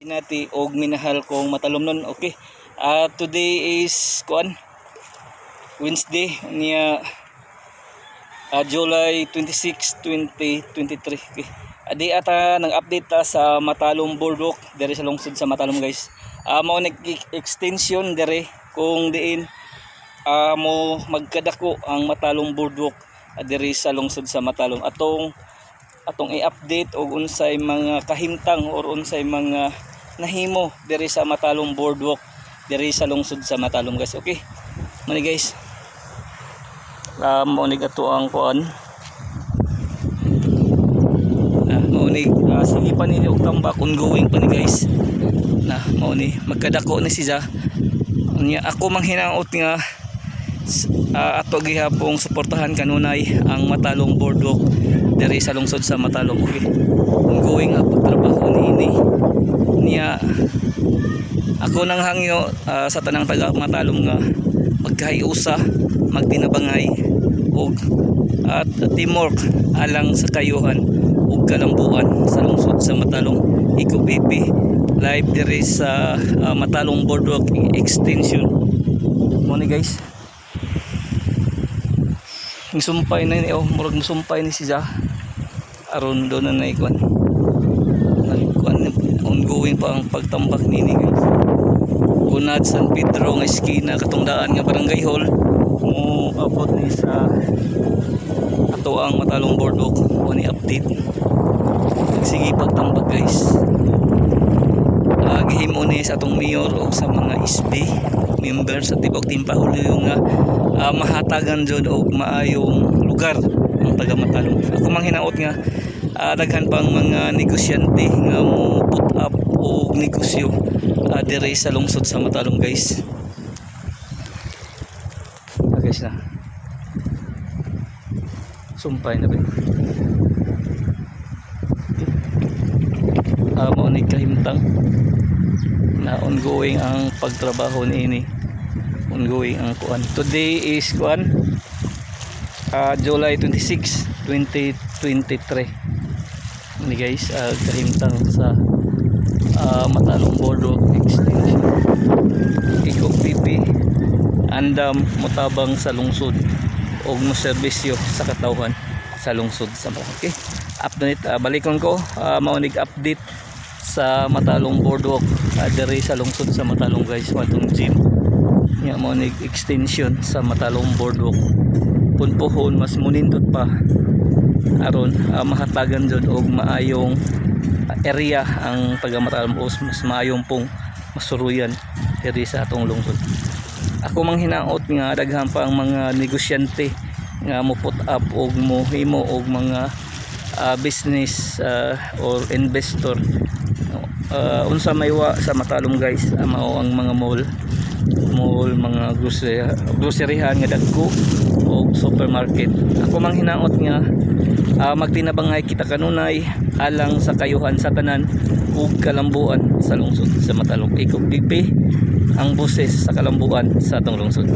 Pinati og minahal kong Matalomnon. Okay. Today is kuan, Wednesday niya, July 26, 2023. Okay. Adi ata nang update ta sa Matalom Boardwalk diri sa lungsod sa Matalom, guys. Mao nag extension diri kung diin mo magkadako ang Matalom Boardwalk diri sa lungsod sa Matalom. Atong atong i-update og unsay mga kahimtang or unsay mga nahimo diri sa Matalom Boardwalk diri sa lungsod sa Matalom, guys. Okay. Mani, guys. Mao ni ato ang kuan. Mao ni sige pa ni og tambak, ongoing pa ni, guys. Na mao ni magkadako ni siya. Unya ako manghinaot nga ato gihapong suportahan kanunay ang Matalom Boardwalk diri sa lungsod sa Matalom. Okay. Ongoing ang pagtrabaho niini. Niya ako nang hangyo sa tanang taga Matalom nga magkahiusa, magtinabangay ug at teamwork alang sa kayuhan ug kalambuan sa lungsod sa Matalom. Iko BP live diri sa Matalom Boardwalk Extension. Mo ni, guys. Sumpay na ni, oh, murag musumpay ni siya aron do na naikuan nagkuan. Ongoing pa ang pagtambak nini, guys. Gunad San Pedro nga eskina, katong daan nga barangay hall, mo abot ni sa ato ang Matalom Boardwalk. Mo ni update, sige pagtambak, guys. Gihimo ni sa atong mayor o sa mga SB member sa tibok Timpahuloy nga mahatagan jud og maayong lugar ang taga Matalom. Ako mang hinaot nga daghan pang mga negosyante nga mo put up og negosyo diri sa lungsod sa Matalom, guys. Guys na. Sumpay na ba? Okay. Mao ni kahimtang na ongoing ang pagtrabaho niini. Ongoing ang kuan. Today is kuan, July 26, 2023 ni, guys, kahimtang sa Matalom Boardwalk Extension. Iko PP, andam motabang sa lungsod og mo serbisyo sa katawhan sa lungsod sa Matalom. Okay, update, balikon ko, mao nig update sa Matalom Boardwalk diri sa lungsod sa Matalom, guys. Atong gym nga mao nig extension sa Matalom Boardwalk. Punpuhon mas munindot pa aron mahatagan jud og maayong area ang taga Matalom o mas maayong pong masuruyan diri sa atong lungsod. Ako mang hinaot nga daghan pa ang mga negosyante nga mo put up og mo himo og mga business or investor. Unsa may wa sa Matalom, guys, mao ang mga mall mall, mga grocery, groceryhan nga dagko og supermarket. Ako mang hinaot nga magtinabangay kita kanunay alang sa kayuhan sa tanan ug kalambuan sa lungsod sa Matalom. Iko BP, ang boses sa kalambuan sa atong lungsod.